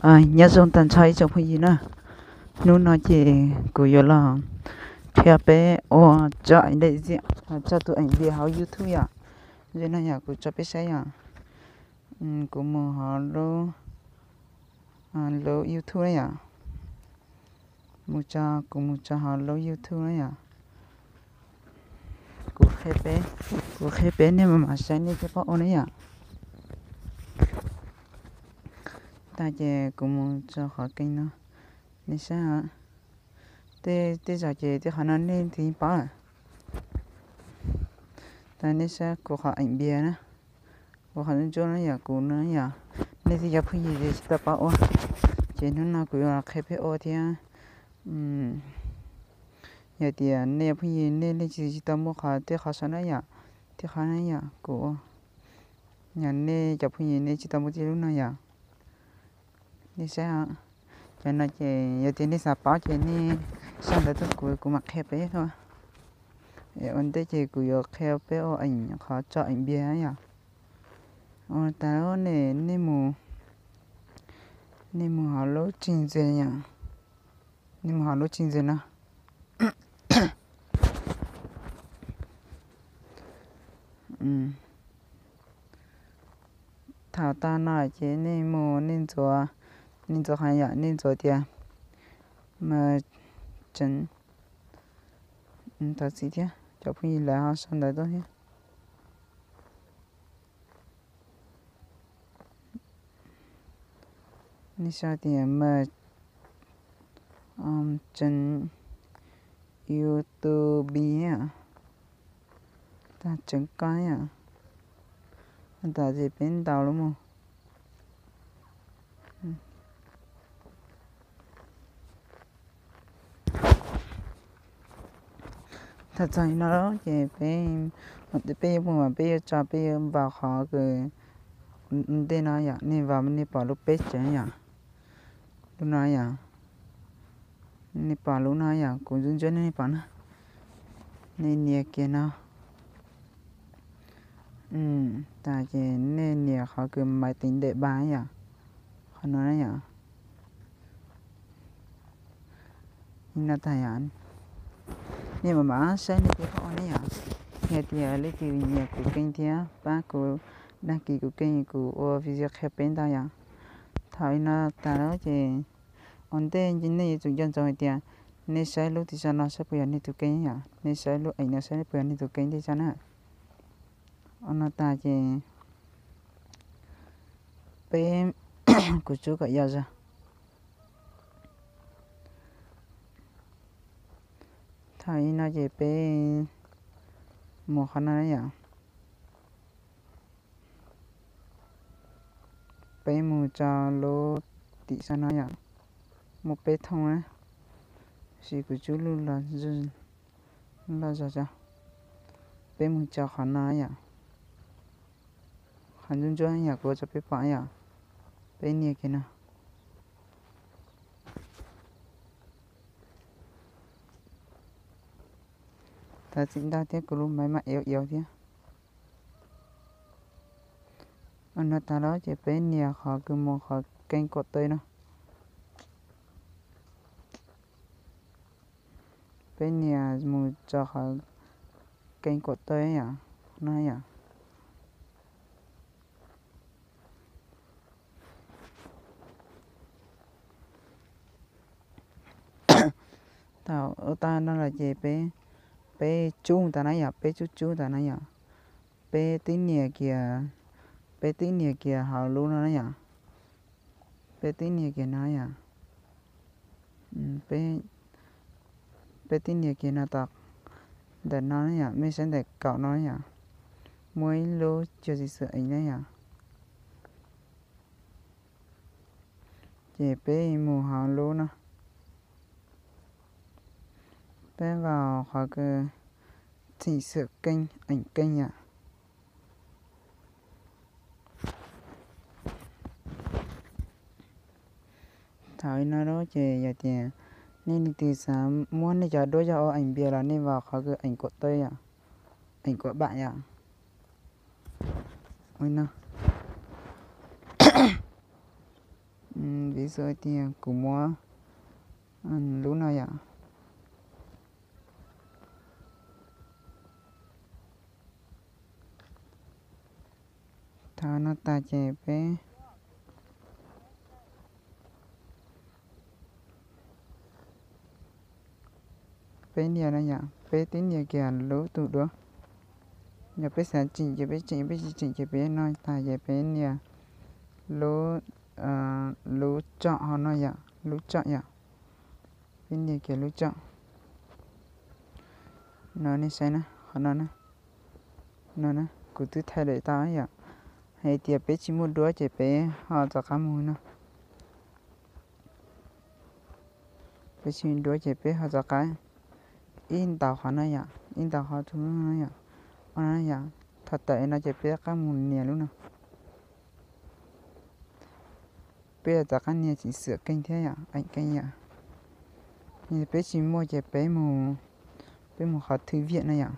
Nyob zoo tag nrho ib tsoom phooj ywg na, hnub no ces kuv yuav los qhia peb ua tso eem dej ziam, tso tus eem npias hauv YouTube yom. Ze no yom, kuv tso peb saib yom. Kuv mus hauv lub, lub YouTube na yom. Mus tso, kuv mus tso hauv lub YouTube na yom. Kuv qhia peb, kuv qhia peb nej mam saib nej thiaj paub ua na yom. Tag ces kuv mus tso qhov keej no, nej saib. Tej, tej zaum ces tej qhov no nej twb paub lawm. Tag nej saib kuv qhov eem npias na, kuv qhov ntsuab ntsuab na yom, kuv no yom, nej tej cov phooj ywg tsis tau paub ua. Ces hnub no kuv yuav qhia peb ua thiab. Yog tias nej cov phooj ywg nej leej twg tsis tau muaj qhov, tej qhov saum no yom, tej qhov no yom, kuv, yog nej cov phooj ywg nej tsis tau muaj tej lub no yom, nej saib. Cov no ces yog tias nej xav paub ces nej sau ntawv tuaj kuv, kuv mam qhia peb. Ua ntej ces kuv yuav qhia peb ua eem, qhov tso eem npias yom. Ua tas ne, nej mus, nej mus hauv lub tsig ntxes yom, nej mus hauv lub tsig ntxes no. Thaum tag no ces nej mus nej ntxuav, nej ntxuav qhov yom, nej ntxuav tias mas tseem, thov txim thiab, cov phooj ywg lawv ho sau ntawv tuaj thiab. Nej sau tias mas tseem YouTube yom, tag tseem koj yom, tas ces peb ntaus lub mus. Thaum txog li no ces peb, peb yuav mus mas peb yuav tso, peb yuav npaum qhov kws ntej no yom, nej npaum nej pom lub peb tsev yom, lub no yom, nej pom lub no yom, kuv ntsuab ntsuab nej pom na, nej nias kiag no. Tas ces nej nias qhov kws maiv tiv ntes npa yom, qhov no na yom. Li no tag yom, nej mam mam saib nej tej qhov ua ne yom. Yog tias leej twg nyiam kuv keeb thiab pab kuv dag kis kuv keeb, kuv ua video qhia peb ntau yom. Thaum li no tas lawm ces ua ntej nej yuav tsum nco ntsoov hais tias nej saib lub tim sab no saib puas yog nej tus keeb yom, nej saib lub eem no saib puas yog nej tus keeb tej sab na. Ua no tas ces peb, kuv tsub kom yau zog. Thaum li no ces peb mus qhov no yom, peb mus tso lub tim sab no yom, muaj peb thooj na, tab sis kuv tsub lub loj zog tso. Peb mus tso qhov no yom, qhov ntsuab ntsuab yom, kuv ua tso peb pom yom, peb nias kiag no. Thov txim ntau thiab, kuv lub maiv mas iauv iauv thiab. Ua no tas lawm ces peb nias qhov kws mus qhov keeb kuam tawb no. Peb nias mus tso qhov keeb kuam tawb yom, no yom. Thaum ua tag no lawm ces peb, peb tsub tas na yom, peb tsub tsub tas na yom. Peb twb nias kiag, peb twb nias kiag hauv lub no na yom. Peb twb nias kiag no yom. Peb twb nias kiag no tom ntawm no na yom, mej saib ntawm kaum no na yom, muaj ib lub cuag xim xwm eev na yom. Ces peb mus hauv lub no, peb vaus qhov kws xim xwm keeb, eem keeb yom. Thaum li no lawm ces yog tias nej leej twg xav muab nej cov duab yog ua eem npias los nej vaus qhov kws eem kuam tawb yom, eem kuam npam yom. Ua no, Vis xu tias kuv muab lub no yom. Thaum no tas ces peb, peb nias no yom, peb tib nias kiag lub tus duab. Yog peb xav tseem ces peb tseem, peb tsis tseem ces peb no tas ces peb nias lub, lub tsom ho no yom, lub tsom yom. Peb nias kiag lub tsom. No nej saib na, qhov no na. No na, kuv twb thaij lawm tau yom. Hais tias peb tsis muaj duab ces peb ho rov qab mus no. Peb tsis muaj duab ces peb ho rov qab ib ntaus qhov no yom, ib ntaus qhov tus no yom, yom. Thaum tawm no ces peb rov qab mus nias lub no. Peb rov qab nias chỉnh sửa kênh thiab yom, ảnh kênh yom. Peb tsis muaj ces peb mus, peb mus qhov thư viện no yom.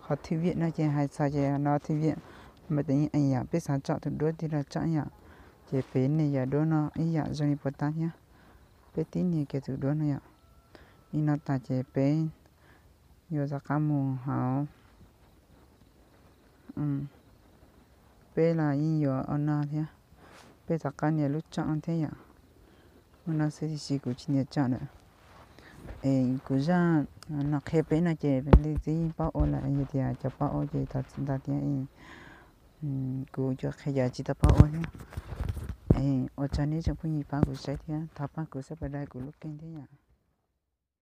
Qhov thư viện no ces hais txog ces no thư viện máy tính ảnh yom, peb xav tsom tus duab twg los tsom yom. Ces peb nias yam duab no ib yam zoo li puas tab thiab. Peb tib nias kiag tus duab no yom. Li no tas ces peb yuav rov qab mus hauv, peb los yeej yuav ua no thiab. Peb rov qab nias lub tsom thiab yom. Ua no xwb tiam sis kuv tsis nias tsom lawm. Es kuv zaj no qhia peb no ces leej twg yeej paub ua lawm, yog tias cov paub ua ces thov txim ntau thiab. Kuv cov qhia cov tsis tau paub ua thiab. Ua tsaug nej tsoom phooj ywg pab kuv saib thiab, thov pab kuv subscribe kuv lub kênh thiab yom.